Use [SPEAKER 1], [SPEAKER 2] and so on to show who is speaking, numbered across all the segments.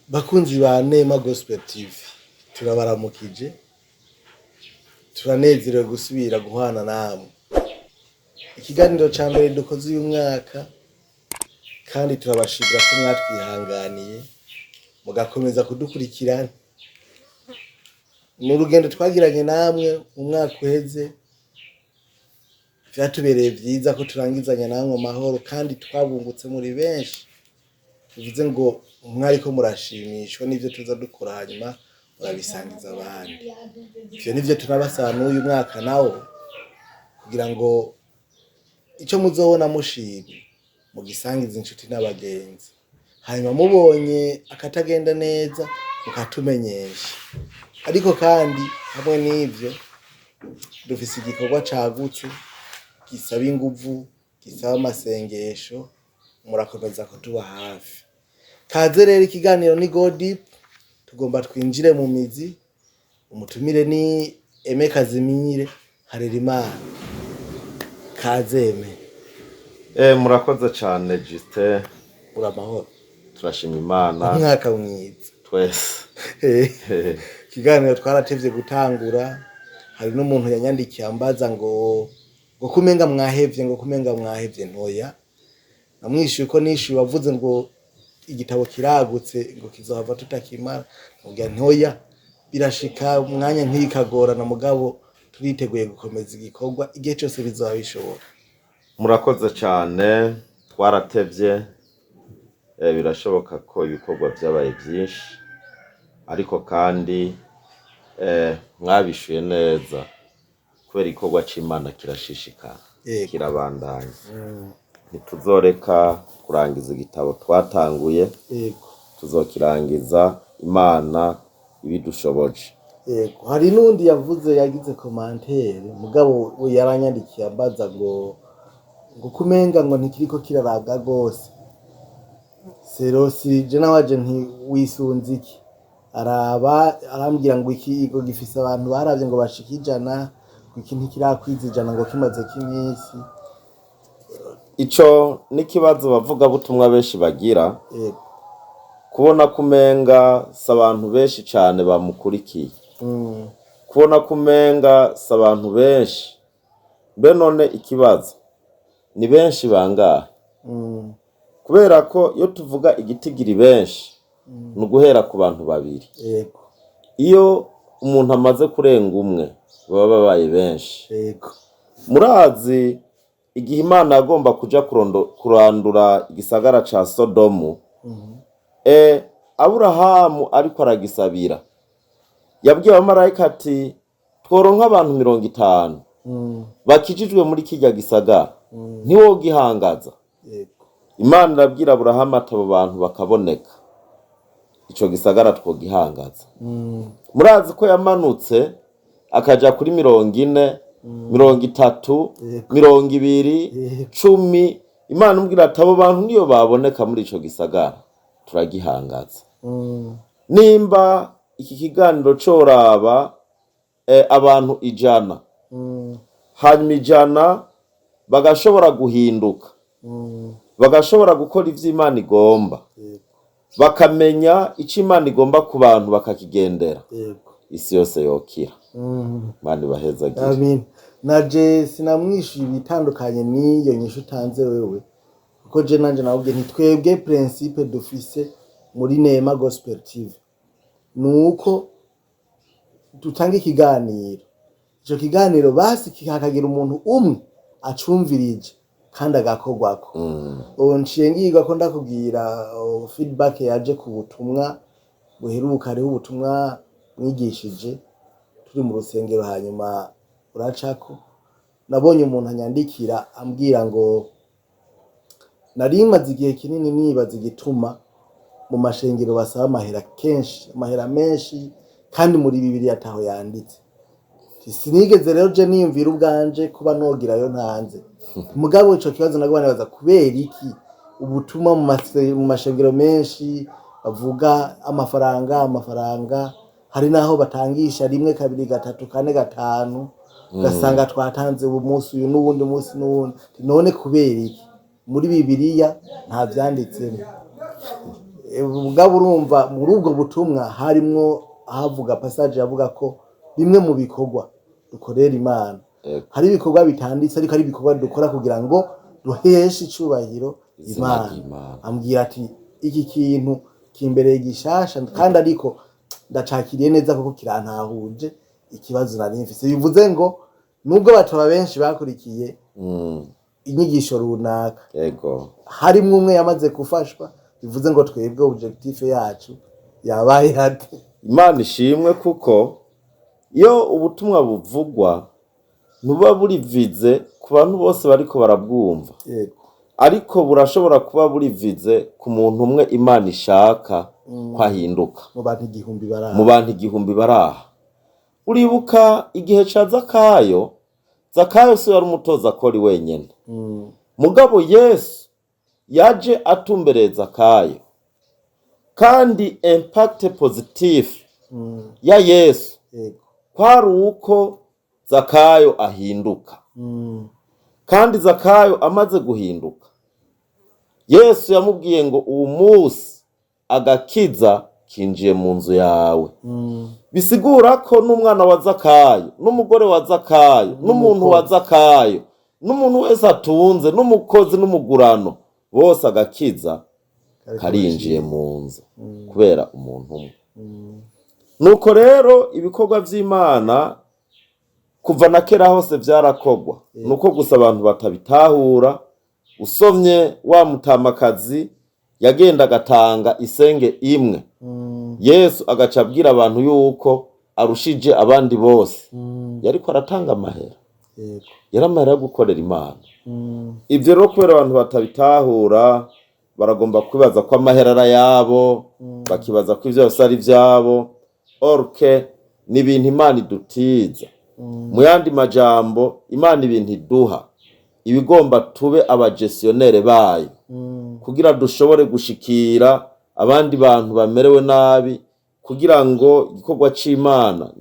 [SPEAKER 1] Bakunzi ba Nema Gospel TV, turabaramukije, turanezerewe gusubira guhana namwe. Ikiganiro ca mbere dukoze uyu mwaka, kandi turabashimira ko mwatwihanganiye mugakomeza kudukurikirana. Ni urugendo twagiranye namwe mu mwaka uheze, vyatubereye vyiza ko turangizanya namwe amahoro, kandi twabungutse muri benshi. Bivuze ngo mwariko murashimishwa n'ivyo tuza dukora, hanyuma murabisangiza abandi. Ivyo nivyo tunabasaba n'uyu mwaka nawo, kugira ngo ico muzobona mushimye mugisangize inshuti n'abagenzi, hanyuma mubonye akatagenda neza mukatumenyesha. Ariko kandi hamwe n'ivyo, dufise igikorwa cagutse gisaba inguvu, gisaba amasengesho. Murakomeza kutuba hafi. Kaze rero, ikiganiro ni Go Deep, tugomba twinjire mu mizi. Umutumire ni Aime Kazimire Harerimana. Kaze, Aime.
[SPEAKER 2] Murakoze cyane, Justin.
[SPEAKER 1] Uri amahoro?
[SPEAKER 2] Turashima Imana.
[SPEAKER 1] Umwaka mwiza.
[SPEAKER 2] Twese.
[SPEAKER 1] Ikiganiro twaratevye gutangura. Hari n'umuntu yanyandikiye ambaza ngo kumenga mwahevye, ngo kumenga mwahevye. Ntoya namwishuye ko nishuye wavuze ngo igitabo kiragutse, ngo kizohava tutakimara. Mubwira ntoya birashika umwanya nk'ikagorana, mugabo turiteguye gukomeza igikorwa igihe cyose bizoba bishoboka.
[SPEAKER 2] Murakoze cyane. Twaratevye, birashoboka ko ibikorwa vyabaye byinshi, ariko kandi mwabishuye neza, kubera igikorwa c'Imana kirashishikara, kirabandanya. Ntituzoreka kurangiza igitabo twatanguye. Tuzokirangiza Imana ibidushoboje.
[SPEAKER 1] Yego, hari n'undi yavuze, yagize commentaire, mugabo we yaranyandikiye ambaza ngo kumenga ngo ntikiriko kirarabwa rwose. Serosi je nawe aje nti wisunze iki? Araba arambwira ngo iki ngo gifise abantu baravye ngo bashika 100, ngo iki ntikirakwiza 100, ngo kimaze k'iminsi.
[SPEAKER 2] Ico n'ikibazo bavugabutumwa benshi bagira, kubona kumenga si abantu benshi cane bamukurikiye, kubona kumenga si abantu benshi. Mbe none ikibazo ni benshi bangahe? Kubera ko iyo tuvuga igitigiri benshi, ni uguhera ku bantu babiri. Iyo umuntu amaze kurenga umwe, baba babaye benshi. Murazi igihe Imana yagomba kuja kurandura igisagara ca Sodomu, Aburahamu ariko aragisabira, yabwiye abamarayika ati: "Tworonka abantu 50 bakijijwe muri kirya gisagara, ntiwogihangaza?" Imana irabwira Aburahamu ati: "Abo bantu bakaboneka, ico gisagara twogihangaza." Murazi ko yamanutse akaja kuri 40, 30, 20, 10. Imana imubwira ati: "Abo bantu niyo baboneka muri ico gisagara, turagihangaza." Nimba iki kiganiro coraba abantu 100, hanyuma 100 bagashobora guhinduka, bagashobora gukora ivyo Imana igomba, bakamenya ico Imana igomba ku bantu, bakakigendera, isi yose yokira. Imana ibahezagire.
[SPEAKER 1] Amin. Naje sinamwishuye ibitandukanye n'iyo nyishu utanze wewe, kuko je nanje nawubwiye nti twebwe principe dufise muri Nema Gospel TV nuko dutanga ikiganiro, ico kiganiro basi hakagira umuntu umwe acumvirije kandi agakorwako. Ubu nciye ngirwa ko ndakubwira feedback yaje ku butumwa buheruka. Hariho ubutumwa mwigishije turi mu rusengero, hanyuma uracako. Nabonye umuntu anyandikira ambwira ngo: "Nari maze igihe kinini nibaza igituma mu mashengero basaba amahera kenshi, amahera menshi, kandi muri Bibiliya ataho yanditse. Sinigeze rero je niyumvira ubwanje kuba nogirayo ntanze. Mugabo ico kibazo naguma nibaza, kubera iki ubutumwa mu mashengero menshi bavuga amafaranga, amafaranga, hari naho batangisha rimwe, kabiri, gatatu, kane, gatanu, ugasanga twatanze ubu munsi uyu n'uwundi munsi n'uwundi. None kubera iki muri Bibiliya nta vyanditsemo?" Mugabo urumva muri ubwo butumwa harimwo havuga passage yavuga ko bimwe mu bikorwa dukorera Imana hari ibikorwa bitanditse, ariko ari ibikorwa dukora kugira ngo duheshe icubahiro
[SPEAKER 2] Izina
[SPEAKER 1] Imana.
[SPEAKER 2] ry'Imana.
[SPEAKER 1] Ambwira ati iki kintu kimbereye gishasha, kandi ariko ndacakiriye neza kuko kirantahuje ikibazo nari mfise. Bivuze ngo nubwo bataba benshi bakurikiye inyigisho runaka, harimwo umwe yamaze gufashwa, bivuze ngo twebwe objectif yacu yabaye hate.
[SPEAKER 2] Imana ishimwe, kuko iyo ubutumwa buvugwa ntuba burivize ku bantu bose bariko barabwumva, ariko burashobora kuba burivize ku muntu umwe Imana ishaka ko ahinduka.
[SPEAKER 1] Mu bantu 1000 baraha.
[SPEAKER 2] Mu bantu 1000 baraha. Uribuka igihe ca Zakayo? Zakayo si yari umutoza kori wenyene, mugabo Yesu yaje atumbereye Zakayo, kandi impact positif ya Yesu kwari uko Zakayo ahinduka. Kandi Zakayo amaze guhinduka, Yesu yamubwiye ngo uwu munsi agakiza kinjiye mu nzu yawe. Bisigura ko n'umwana wa Zakayo, n'umugore wa Zakayo, n'umuntu wa Zakayo, n'umuntu wese atunze, n'umukozi, n'umugurano, bose agakiza karinjiye mu nzu kubera umuntu umwe. Nuko rero ibikorwa vy'Imana kuva na kera hose vyarakogwa, nuko gusa abantu batabitahura. Usomye wa mutamakazi yagenda agatanga isenge imwe, Yesu agaca abwira abantu yuko arushije abandi bose, yariko aratanga amahera, yari amahera yo gukorera Imana. Ivyo rero kubera abantu batabitahura, baragomba kwibaza ko amahera ari ayabo, bakibaza ko ivyo byose ari ivyabo, orke ni ibintu Imana idutiza. Mu yandi majambo, Imana ibintu iduha ibigomba tube abagestionnaire bayo, kugira dushobore gushikira abandi bantu bamerewe nabi, kugira ngo igikorwa c'Imana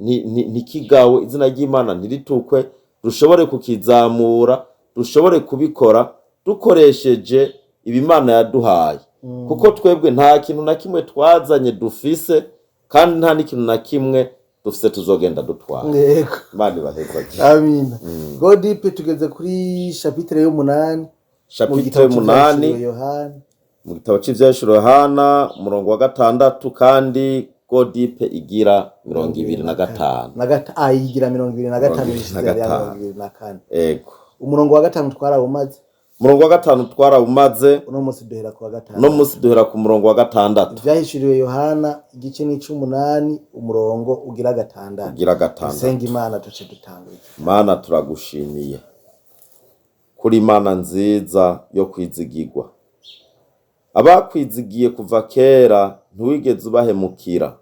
[SPEAKER 2] ntikigawe, izina ry'Imana ntiritukwe, dushobore kukizamura, dushobore kubikora dukoresheje ibimana yaduhaye, kuko twebwe nta kintu na kimwe twazanye dufise, kandi nta n'ikintu na kimwe dufise tuzogenda dutwara. Imana ibahezagire.
[SPEAKER 1] Amina. Go deep, tugeze kuri chapitre y'umunani mu
[SPEAKER 2] Chapitre
[SPEAKER 1] gitabo
[SPEAKER 2] y'umunani
[SPEAKER 1] c'Ivyahishuriwe Yohana.
[SPEAKER 2] mu gitabo c'Ivyahishuriwe Yohana, umurongo wa 6, kandi go deep igira 25.
[SPEAKER 1] Igira 25.
[SPEAKER 2] 25.
[SPEAKER 1] Ishize ya 24. Umurongo wa 5 twarawumaze.
[SPEAKER 2] Umurongo wa 5 twarawumaze.
[SPEAKER 1] Uno munsi duhera ku wa 6.
[SPEAKER 2] Uno munsi duhera ku murongo wa 6.
[SPEAKER 1] Ivyahishuriwe Yohana, igice n'ic'umunani, umurongo ugira 6.
[SPEAKER 2] Ugira 6.
[SPEAKER 1] Senga Imana tuce dutangura iki.
[SPEAKER 2] Mana, turagushimiye kuri Imana nziza yo kwizigirwa. Abakwizigiye kuva kera ntiwigeze ubahemukira,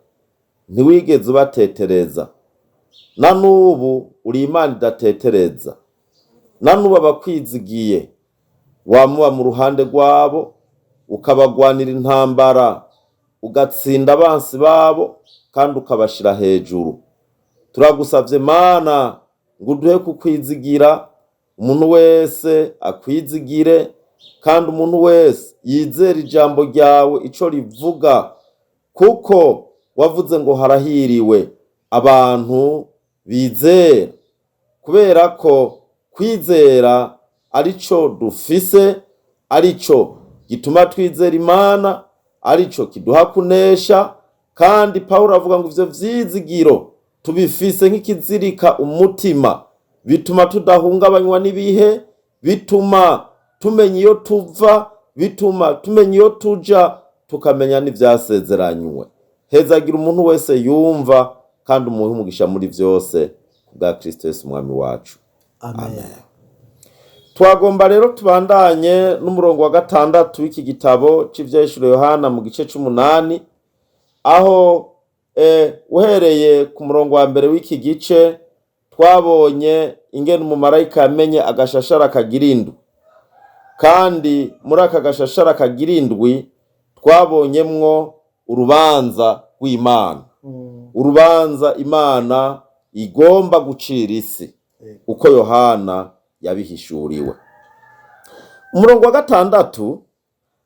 [SPEAKER 2] ntiwigeze ubatetereza, na n'ubu uri Imana idatetereza. Na n'ubu abakwizigiye wamuba mu ruhande rwabo, ukabagwanira intambara, ugatsinda abansi babo kandi ukabashira hejuru. Turagusavye Mana ngo uduhe kukwizigira, umuntu wese akwizigire, kandi umuntu wese yizere ijambo ryawe ico rivuga, kuko wavuze ngo harahiriwe abantu bizera, kubera ko kwizera arico dufise, arico gituma twizera Imana, arico kiduha kunesha. Kandi Pawulo avuga ngo ivyo vyizigiro tubifise nk'ikizirika umutima, bituma tudahungabanywa n'ibihe, bituma tumenya iyo tuva, bituma tumenya iyo tuja, tukamenya n'ivyasezeranywe. Hezagira umuntu wese yumva, kandi umuhe umugisha muri vyose, kubwa Kristo Yesu Umwami wacu.
[SPEAKER 1] Amen.
[SPEAKER 2] Twagomba rero tubandanye n'umurongo wa 6 w'iki gitabo c'Ivyahishuriwe Yohana mu gice c'umunani, aho uhereye ku murongo wa 1 w'iki gice twabonye ingene umumarayika yamenye agashashara kagira indwi, kandi muri aka gashashara kagira indwi twabonyemwo urubanza rw'Imana, urubanza Imana igomba gucira isi uko Yohana yabihishuriwe. Umurongo wa 6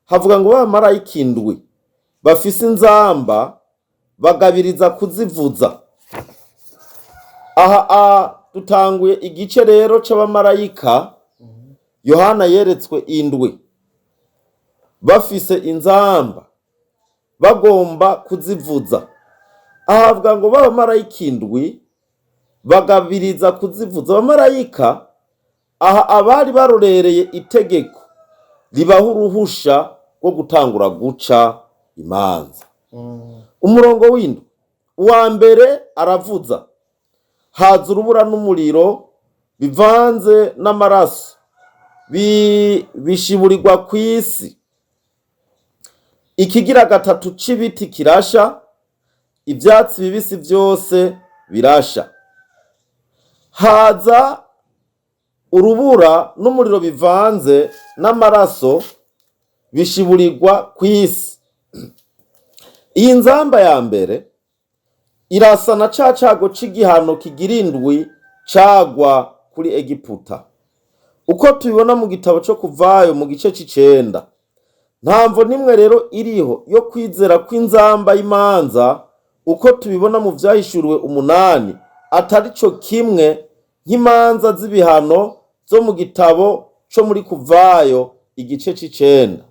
[SPEAKER 2] havuga ngo bamarayika indwi Bafise inzamba bagabiriza kuzivuza. Aha dutanguye igice rero c'abamarayika Yohana yeretswe indwi bafise inzamba bagomba kuzivuza. Ahavuga ngo b'abamarayika indwi bagabiriza kuzivuza. Abamarayika aha abari barorereye itegeko ribaha uruhusha rwo gutangura guca imanza. Umurongo w'indwi: uwa mbere aravuza, haza urubura n'umuriro bivanze n'amaraso, bishiburirwa ku isi. Ikigira gatatu c'ibiti kirasha, ivyatsi bibisi vyose birasha. Haza urubura n'umuriro bivanze n'amaraso, bishiburirwa ku isi. Iyi nzamba ya mbere irasa na ca cago c'igihano kigira indwi cagwa kuri Egiputa, uko tubibona mu gitabo co Kuvayo mu gice c'icenda. Nta mvo nimwe rero iriho yo kwizera kw'inzamba y'imanza uko tubibona mu Vyahishuriwe 8 atari co kimwe nk'imanza z'ibihano zo mu gitabo co muri Kuvayo igice c'icenda.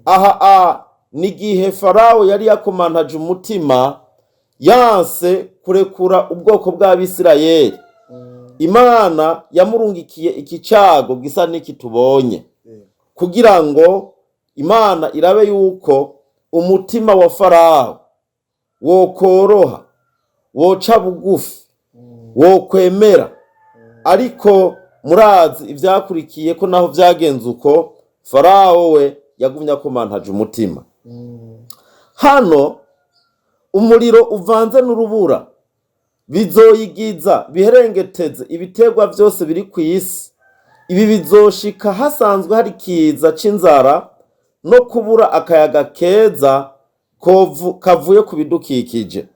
[SPEAKER 2] Aha ni igihe Farawo yari yakomantaje umutima, yanse kurekura ubwoko bw'Abisirayeli. Imana yamurungikiye iki cago gisa n'iki tubonye kugira ngo Imana irabe yuko umutima wa Farawo wokoroha, woca bugufi, wokwemera. Ariko murazi ivyakurikiye, ko naho vyagenze uko, Farawo we yagumye akomantaje umutima. Hano umuriro uvanze n'urubura bizoyigiza, biherengeteze ibiterwa vyose biri ku isi. Ibi bizoshika hasanzwe hari ikiza c'inzara no kubura akayaga keza kavuye ku bidukikije.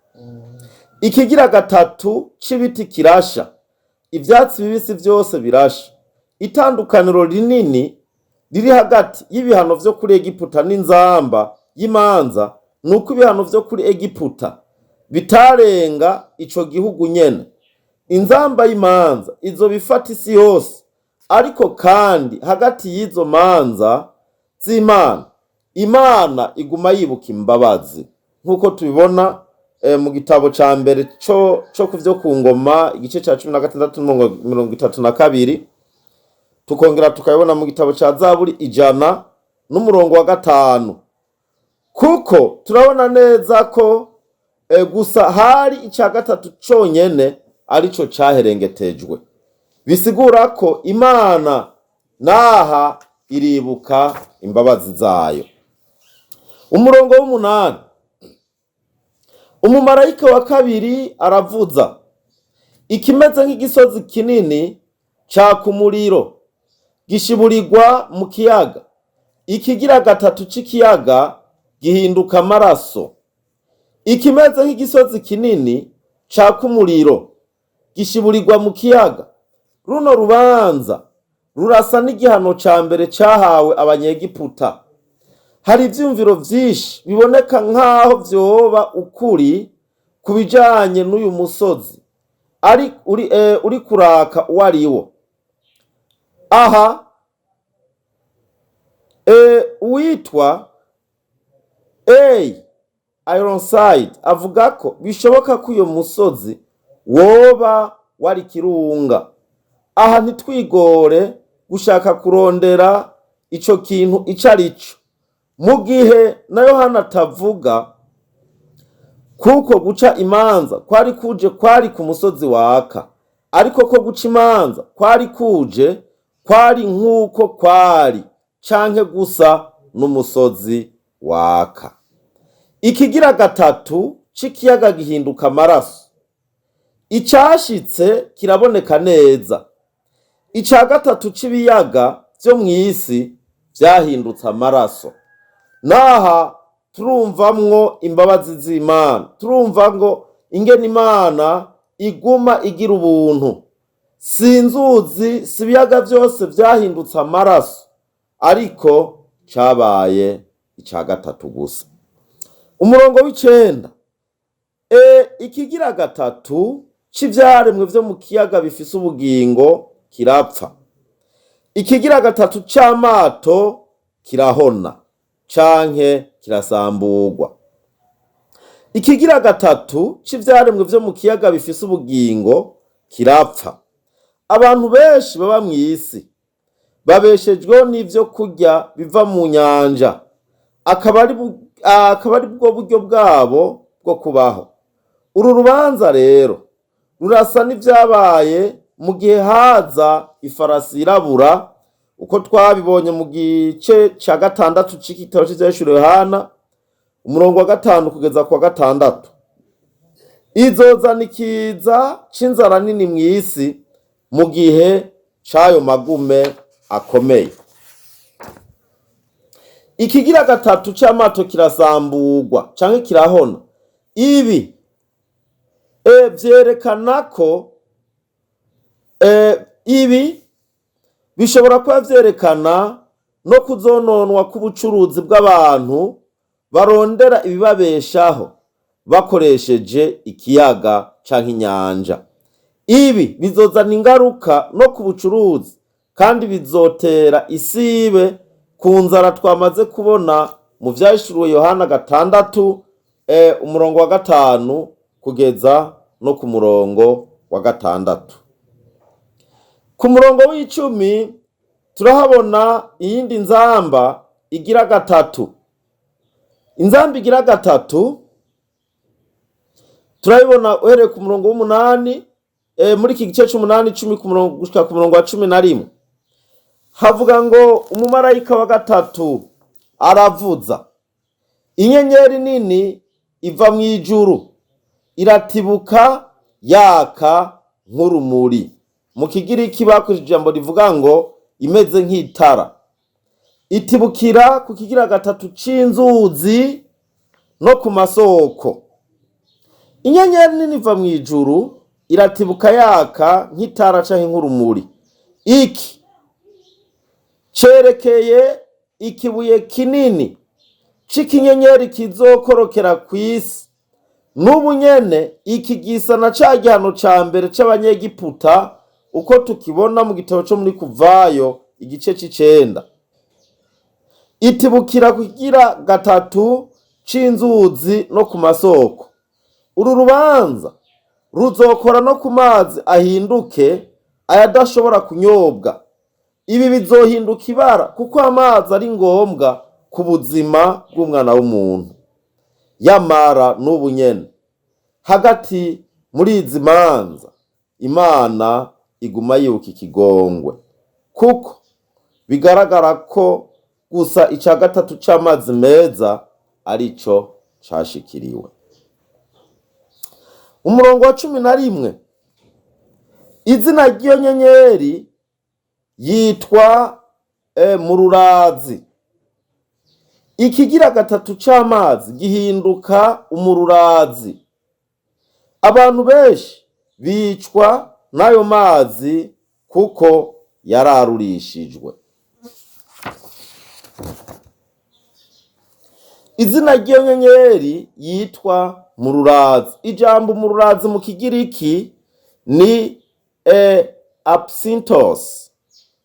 [SPEAKER 2] Ikigira gatatu c'ibiti kirasha, ivyatsi bibisi vyose birasha. Itandukaniro rinini riri hagati y'ibihano vyo kuri Egiputa n'inzamba y'imanza nuko ibihano vyo kuri Egiputa bitarenga ico gihugu nyene. Inzamba y'imanza izo bifata isi yose. Ariko kandi hagati y'izo manza z'Imana, Imana iguma yibuka imbabazi, nk'uko tubibona mu gitabo ca mbere co ku vyo ku ngoma, igice ca 16 n'umurongo 32, tukongera tukabibona mu gitabo ca Zaburi 100 n'umurongo wa 5, kuko turabona neza ko gusa hari ica gatatu conyene arico caherengetejwe. Bisigura ko Imana naha iribuka imbabazi zayo. Umurongo w'umunani: umumarayika wa kabiri aravuza, ikimeze nk'igisozi kinini caka umuriro, gishiburirwa mu kiyaga. Ikigira gatatu c'ikiyaga gihinduka amaraso. Ikimeze nk'igisozi kinini caka umuriro gishiburirwa mu kiyaga. Runo rubanza rurasa n'igihano ca mbere cahawe Abanyegiputa. Hari ivyumviro vyinshi biboneka nk'aho vyoba ukuri ku bijanye n'uyu musozi ari uri kuraka uwo ari wo. Aha uwitwa A Ironside avuga ko bishoboka ko uyo musozi woba wari kirunga. Aha ntitwigore gushaka kurondera ico kintu ico ari cyo, mu gihe na Yohana atavuga kuko guca imanza kwari kuje kwari ku musozi waka, ariko ko guca imanza kwari kuje kwari nk'uko kwari canke gusa n'umusozi waka. Ikigira gatatu c'ikiyaga gihinduka amaraso. Icashitse kiraboneka neza: ica gatatu c'ibiyaga vyo mw'isi vyahindutse amaraso. Naha turumvamwo imbabazi z'Imana, turumva ngo ingene Imana iguma igira ubuntu. Si inzuzi, si ibiyaga vyose vyahindutse amaraso, ariko cabaye ica gatatu gusa. Umurongo w'icenda: ikigira gatatu c'ivyaremwe vyo mu kiyaga bifise ubugingo kirapfa, ikigira gatatu c'amato kirahona canke kirasamburwa. Ikigira gatatu c'ivyaremwe vyo mu kiyaga bifise ubugingo kirapfa. Abantu benshi baba mw'isi babeshejweho n'ivyo kurya biva mu nyanja, akaba ari bwo buryo bwabo bwo kubaho. Uru rubanza rero rurasa n'ivyabaye mu gihe haza ifarasi yirabura, uko twabibonye mu gice ca gatandatu c'igitabo c'Ivyahishuriwe Yohana, umurongo wa 5 kugeza ku wa 6. Izozana ikiza c'inzara nini mw'isi mu gihe c'ayo magume akomeye. Ikigira gatatu c'amato kirasamburwa canke kirahona. Ibi vyerekana ko ibi bishobora kuba vyerekana no kuzononwa k'ubucuruzi bw'abantu barondera ibibabeshaho bakoresheje ikiyaga canke inyanja. Ibi bizozana ingaruka no ku bucuruzi, kandi bizotera isibe ku nzara twamaze kubona mu Vyahishuriwe Yohana 6, umurongo wa 5 kugeza no ku murongo wa 6. Ku murongo w'icumi turahabona iyindi nzamba igira gatatu. Inzamba igira gatatu turayibona uhereye ku murongo w'umunani, muri iki gice c'umunani 10 ku murongo gushika ku murongo wa 11. Havuga ngo umumarayika wa gatatu aravuza, inyenyeri nini iva mw'ijuru iratibuka yaka nk'urumuri. Mu Kigiriki bakoresheje ijambo rivuga ngo imeze nk'itara, itibukira ku kigira gatatu c'inzuzi no ku masoko. Inyenyeri nini iva mw'ijuru iratibuka yaka nk'itara canke nk'urumuri. Iki cerekeye ikibuye kinini c'ikinyenyeri kizokorokera kw'isi. N'ubu nyene iki gisa na ca gihano ca mbere c'Abanyegiputa, uko tukibona mu gitabo co muri Kuvayo igice c'icenda. Itibukira kugira gatatu c'inzuzi no ku masoko. Uru rubanza ruzokora no ku mazi ahinduke ayadashobora kunyobwa. Ibi bizohinduka ibara, kuko amazi ari ngombwa ku buzima bw'umwana w'umuntu. Yamara n'ubu nyene hagati muri izi manza Imana iguma yibuka ikigongwe, kuko bigaragara ko gusa ica gatatu c'amazi meza arico cashikiriwe. Umurongo wa 11: izina ry'iyo nyenyeri yitwa Mururazi. Ikigira gatatu c'amazi gihinduka umururazi. Abantu benshi bicwa n'ayo mazi kuko yararurishijwe. Izina ry'iyo nyenyeri yitwa Mururazi. Ijambo Mururazi mu Kigiriki ni apsintos.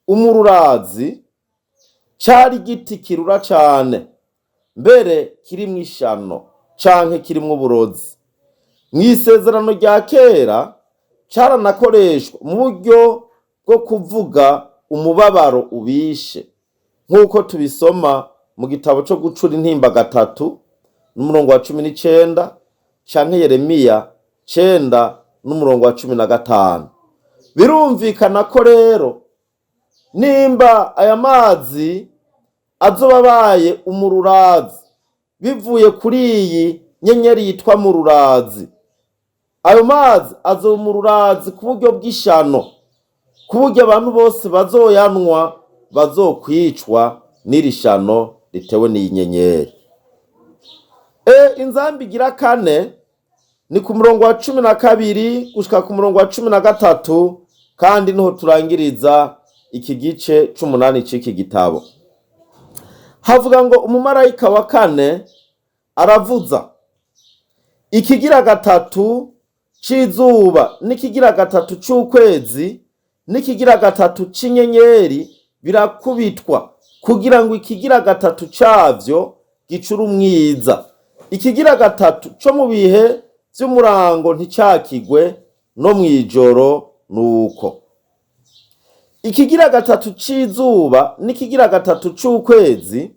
[SPEAKER 2] Umururazi cari igiti kirura cane, mbere kirimwo ishano canke kirimwo uburozi. Mw'isezerano rya kera caranakoreshwa mu buryo bwo kuvuga umubabaro ubishe, nk'uko tubisoma mu gitabo co gucura intimba 3 n'umurongo wa 19, canke Yeremiya 9 n'umurongo wa 15. Birumvikana ko rero nimba aya mazi azoba abaye umururazi bivuye kuri iyi nyenyeri yitwa Mururazi, ayo mazi azoba umururazi ku buryo bw'ishano, ku buryo abantu bose bazoyanwa bazokwicwa n'iri shano ritewe n'iyi nyenyeri. Inzamba igira kane ni ku murongo wa 12 gushika ku murongo wa 13, kandi niho turangiriza iki gice c'umunani c'iki gitabo. Havuga ngo umumarayika wa kane Aravuza ikigira gatatu c'izuba, n'ikigira gatatu c'ukwezi, n'ikigira gatatu c'inyenyeri birakubitwa, kugira ngo ikigira gatatu cavyo gicure umwiza. Ikigira gatatu co mu bihe vy'umurango nticakigwe, no mw'ijoro nuko. Ikigira gatatu c'izuba n'ikigira gatatu c'ukwezi,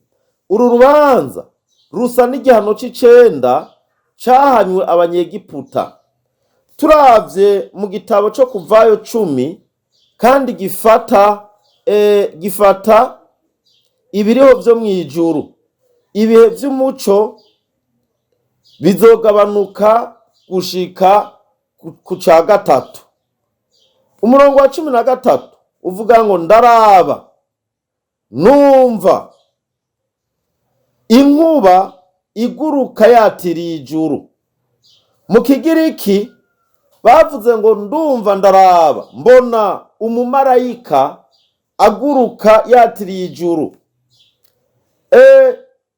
[SPEAKER 2] uru rubanza rusa n'igihano c'icenda cahanywe Abanyegiputa. Turavye mu gitabo co Kuvayo 10, kandi gifata ibiriho vyo mw'ijuru, ibihe vy'umuco bizogabanuka gushika ku ca gatatu. Umurongo wa 13 uvuga ngo: "Ndaraba, numva inkuba iguruka yatiriye ijuru." Mu Kigiriki bavuze ngo: "Ndumva, ndaraba, mbona umumarayika aguruka yatiriye ijuru."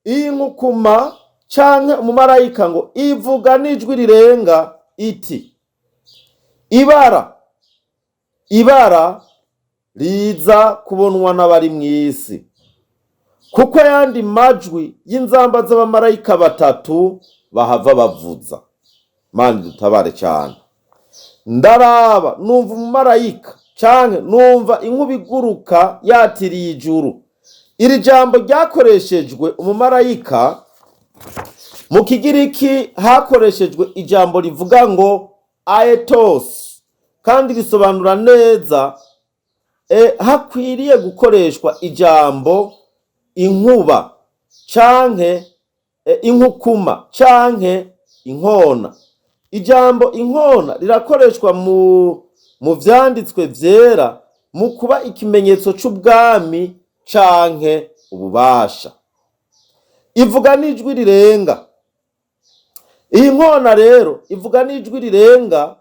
[SPEAKER 2] Iyi nkukuma canke umumarayika ngo ivuga n'ijwi rirenga iti: "Ibara, ibara riza kubonwa n'abari mw'isi, kuko ayandi majwi y'inzamba z'abamarayika batatu bahava bavuza." Mana dutabare cyane. Ndaraba, numva umumarayika canke numva inkuba iguruka yatiriye ijuru. Iri jambo ryakoreshejwe umumarayika. Mu Kigiriki hakoreshejwe ijambo rivuga ngo aetos, kandi risobanura neza hakwiriye gukoreshwa ijambo inkuba canke inkukuma canke inkona. Ijambo inkona rirakoreshwa mu vyanditswe vyera mu kuba ikimenyetso c'ubwami canke ububasha. Ivuga n'ijwi rirenga. Iyi nkona rero ivuga n'ijwi rirenga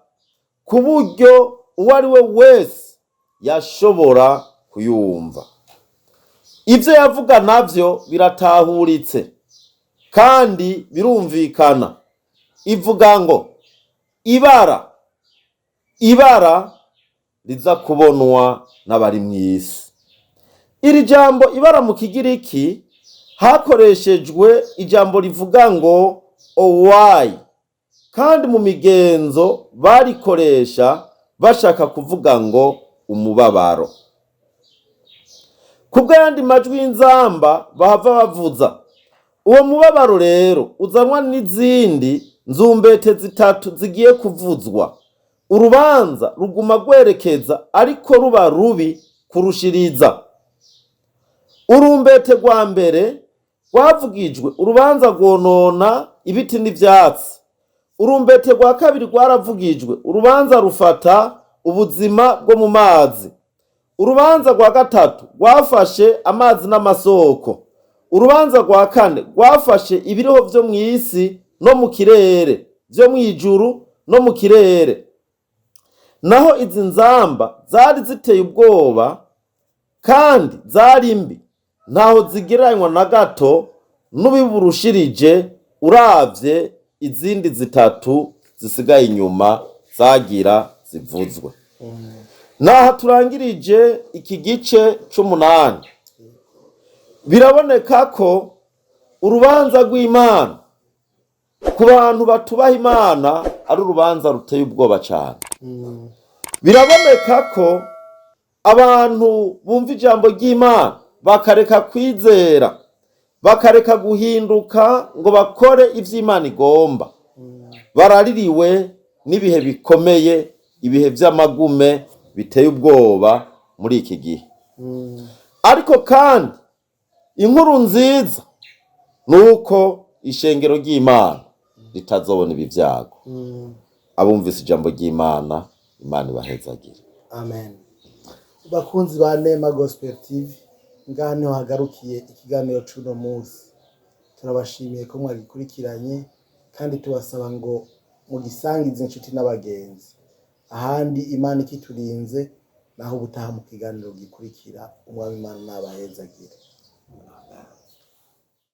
[SPEAKER 2] ku buryo uwo ari we wese yashobora kuyumva. Ivyo yavuga navyo biratahuritse kandi birumvikana. Ivuga ngo: "Ibara, ibara riza kubonwa n'abari mw'isi." Iri jambo ibara, mu Kigiriki hakoreshejwe ijambo rivuga ngo owayi, kandi mu migenzo barikoresha bashaka kuvuga ngo umubabaro. Kubw'ayandi majwi y'inzamba bahava bavuza, uwo mubabaro rero uzanwa n'izindi nzumbete zitatu zigiye kuvuzwa. Urubanza ruguma rwerekeza, ariko ruba rubi kurushiriza. Urumbete rwa mbere rwavugijwe, urubanza rwonona ibiti n'ivyatsi. Urumbete rwa kabiri rwaravugijwe, urubanza rufata ubuzima bwo mu mazi. Urubanza rwa gatatu rwafashe amazi n'amasoko. Urubanza rwa kane rwafashe ibiriho vyo mw'isi no mu kirere, vyo mw'ijuru no mu kirere. Naho izi nzamba zari ziteye ubwoba kandi zari mbi, ntaho zigereranywa na gato n'ubiburushirije uravye izindi zitatu zisigaye inyuma zagira zivuzwe. Naha turangirije iki gice c'umunani. Biraboneka ko urubanza rw'Imana ku bantu batubaha Imana ari urubanza ruteye ubwoba cyane. Biraboneka ko abantu bumva ijambo ry'Imana bakareka kwizera, bakareka guhinduka ngo bakore ivyo Imana igomba, baraririwe n'ibihe bikomeye, ibihe vy'amagume biteye ubwoba muri iki gihe. Ariko kandi inkuru nziza ni uko ishengero ry'Imana ritazobona ibi vyago. Abumvise ijambo ry'Imana, Imana ibahezagire.
[SPEAKER 1] Amen. Bakunzi ba Nema Gospel TV, ngaha niho hagarukiye ikiganiro c'uno munsi. Turabashimiye ko mwagikurikiranye, kandi tubasaba ngo mugisangize inshuti n'abagenzi. Ahandi Imana ikiturinze, naho ubutaha mu kiganiro gikurikira. Umwami Imana nabahezagire.